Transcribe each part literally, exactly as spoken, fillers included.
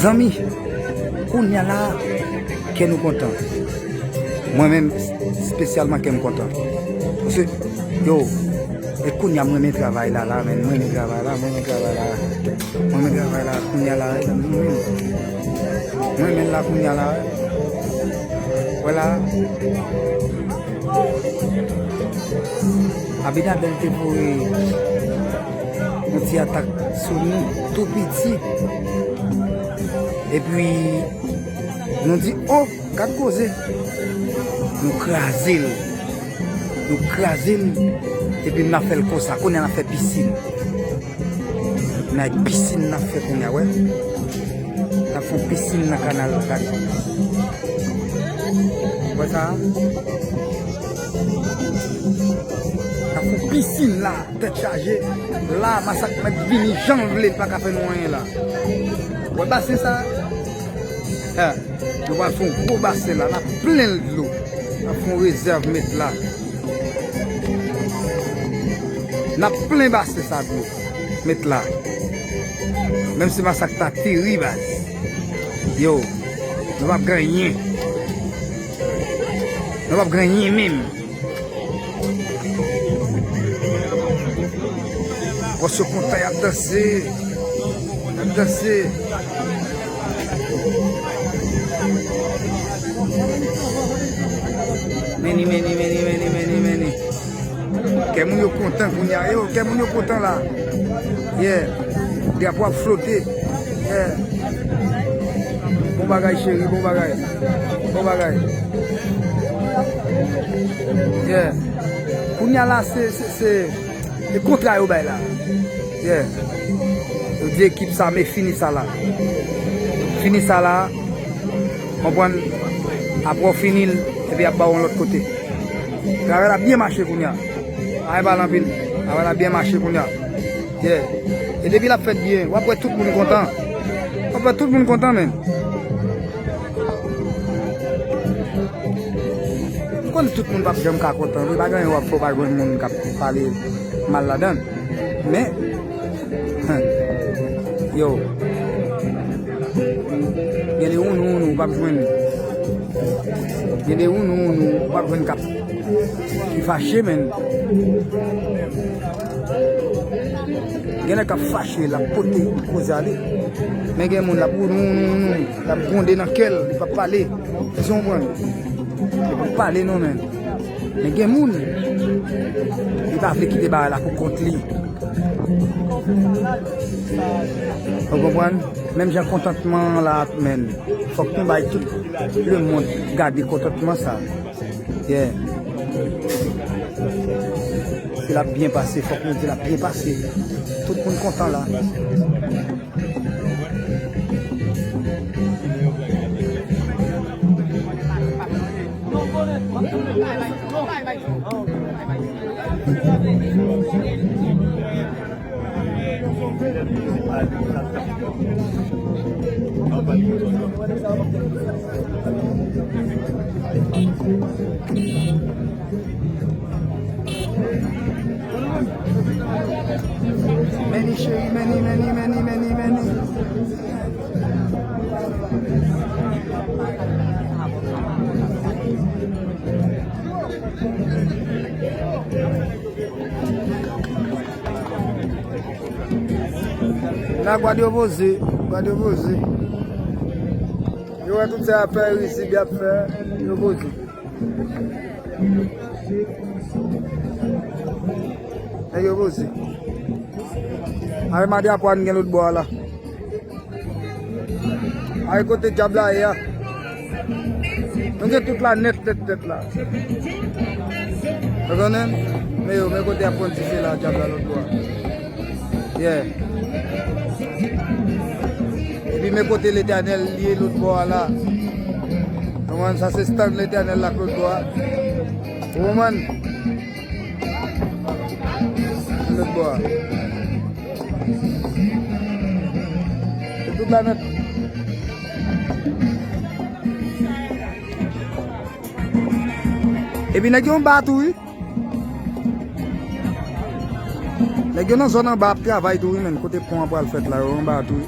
Zanmi, kounye a la, kè nou kontan. Mwen menm, espesyalman, kè m kontan. Paske, yo, e kounye a, mwen renmen travay la, la, men mwen renmen travay la, mwen renmen travay la. Mwen renmen travay la, kounye a la, mwen renmen. Mwen renmen l la, kounye a la. Vwala. Abinadèl te voye yon ti atak sou nou tou piti. Epi, nou di, "O, gad koze." Nou kraze l. Nou kraze l. Epi, n ap fè l konsa. Kounye a, n ap fè pisin. Nan pisin n ap fè kounye a, wè. N ap fè yon pisin nan kanal la, gad. Wè sa a? N ap fè yon pisin la, tèt chaje. La, Masak mèt vini jan l vle, l pa ka fè nou anyen la. Wè basen sa a? Hè, nou pral fè yon gwo basen la, n ap plen l dlo. N ap fè yon rezèv met la. N ap plen basen sa dlo. Met la. Menm si Masak ta teri, baz. Yo, nou p ap gen anyen. Nou p ap gen anyen menm. Bòs yo kontan, y ap danse. Y ap danse. Meni, meni, meni, meni, meni, meni. Kè moun yo kontan kounye a. Yo, kè moun yo kontan la. Yeah. Drapo ap flote. Yeah. Bon bagay, cheri, bon bagay. Bon bagay. Yeah. Kounye a la, se, se, se, se kontra yo bay la. Yeah. Yo di ekip sa, men fini sa la. Fini sa la. Konprann? Apre w fini l, epi y ap ba w yon lòt kote. Travay la byen mache kounye a. Ay pale anpil. Travay la byen mache kounye a. Yeah. E depi l ap fèt byen, w ap wè tout moun kontan. W ap wè tout moun kontan, menn. M konnen tout moun p ap janm ka kontan vre, pa gen anyen w ap fè, w pa jwenn moun k ap pale mal ladan l. Men, yo, gen de wounou wounou w p ap jwenn. Gen de wounou wounou w p ap jwenn k ap ki fache, menn. Gen nèg k ap fache, l ap pote koze ale. Men gen moun l ap wounou wounou wounou, l ap gwonde nan kè l, li p ap pale. Èske w konprann? Li p ap pale non, menn. Men gen moun, li pa vle kite bagay la pou kont li. Ou konprann? Menm jan kontantman an la, menn. Fòk nou bay tout lemonn gade kontantman sa. Yeah. Si l ap byen pase, fòk nou di l ap byen pase. Tout moun kontan la. Meni cheri, meni, meni, meni, meni, meni. La, gad yo poze, gad yo poze. Yo wè tout sa y ap fè, risib y ap fè, yo poze. Nèg yo poze. Ay, mande apwa n gen lòt bò a la. Ay, kote dyab la ye a. Nou gen tout la nèt, nèt, nèt la. Ou konnen? Men yo, men kote y ap pran dife la, dyab la lòt bò a. Yeah. Epi men kote Letènèl li ye lòt bò a la. Konprann? Sa se stand Letènèl la k lòt bò a. Ou konprann? Lòt bò a. Se tout la nèt. Epi nèg yo anba tou, wi. Nèg yo nan zòn anba ap travay tou, wi, menn. Kote pon an pral fèt la, yo anba tou, wi.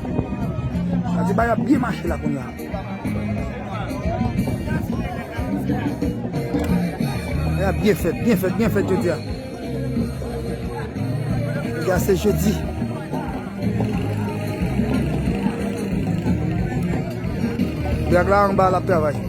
Sa di bagay ap byen mache la kounye a. Bagay ap byen fèt, byen fèt, byen fèt jodi a. Jodi a se jedi. Drag la anba l ap travay.